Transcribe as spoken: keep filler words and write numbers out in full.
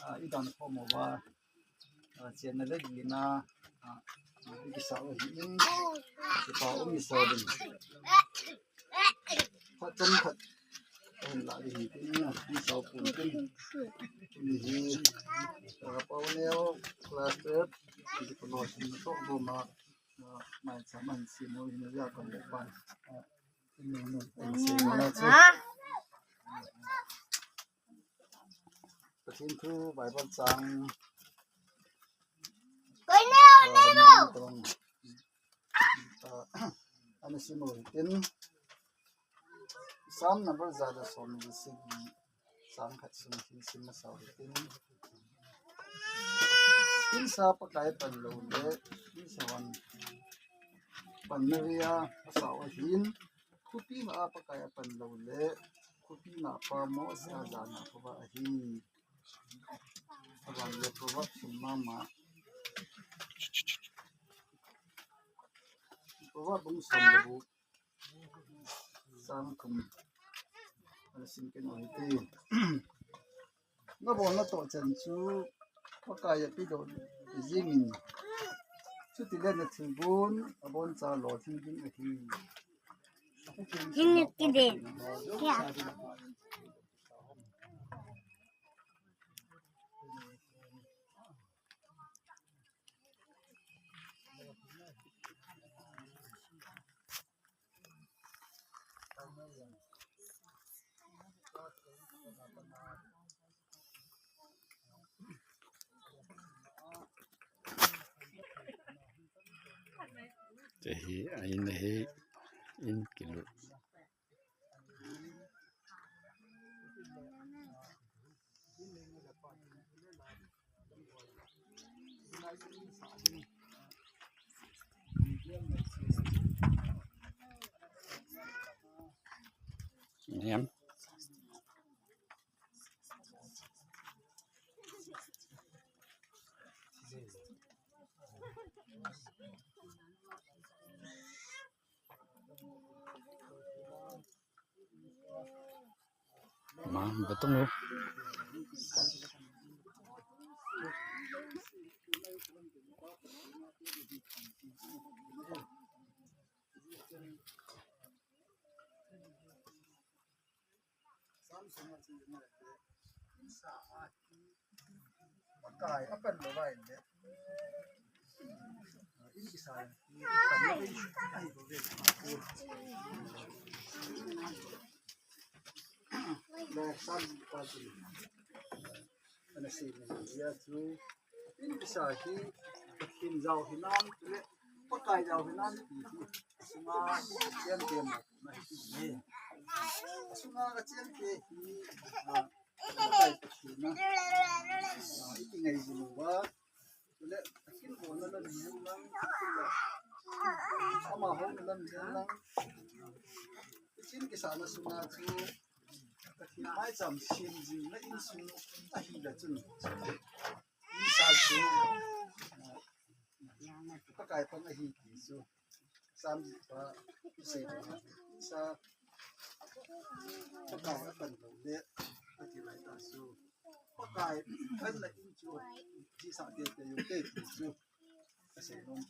Ah, i dan khom uva, ah, chenna le gina, ah, i kisa u ahin, kipa um i so ding. Phat chan khat ahin la ding ahi tin, i so pun tin. Tuni hi, ah, Pauneo class twelve, i kipano sin na tok doma, ah, maicham ahin sem u ahin, aja kan le pan. Ah, in nung nung ahin sem u na chu. Pathen thu Bible chang, ah, tong, ah, ana sim u hitin, Psalm number ja le som le sagi, chang khat sung hi sim masa u hitin. Insa Pakai pan lou le, insa hon pan na ria asa u ahin, khopi ma a Pakai apan lou le, khopi ma pa Mose a jana khovah ahi. Aban le Proverbs sung mama. Proverbs bung som le gup, chang thum. Ana sim kit u hite. Nabol natoh chan chu Pakai a pedoh jingin, chutile nathilgon aboncha lolhing ding ahi. Hin kide. Kya? Te hi, a in hi, in kilu. Niam. Ma, betul loh. Samson a chi na le, insa a hi Pakai apan lou vai le. In kisa hi pan lou vai. Le Sam pa chi. Ana sei na hi a chu, in kisa hi, Pathen jao hinam, chule Pakai jao hinam ti hi, asunga chente ma, ma hi ti hi. Asunga ka chente hi, ah, Pakai Pathen na, ah, i kingai jing uva, chule akin kona lam hihen lang, amaho na lam hihen lang, i chin kisa na sunga chu, Pathen maicham sem jing na insung ahi le chun, insa chu, ah, Pakai pang ahi ti chu, Sam pa, i sei na, insa Pakai apan lou le, ati lai ta chu, Pakai pan na in chu, jisa te te yo te ti chu, ka sei nom.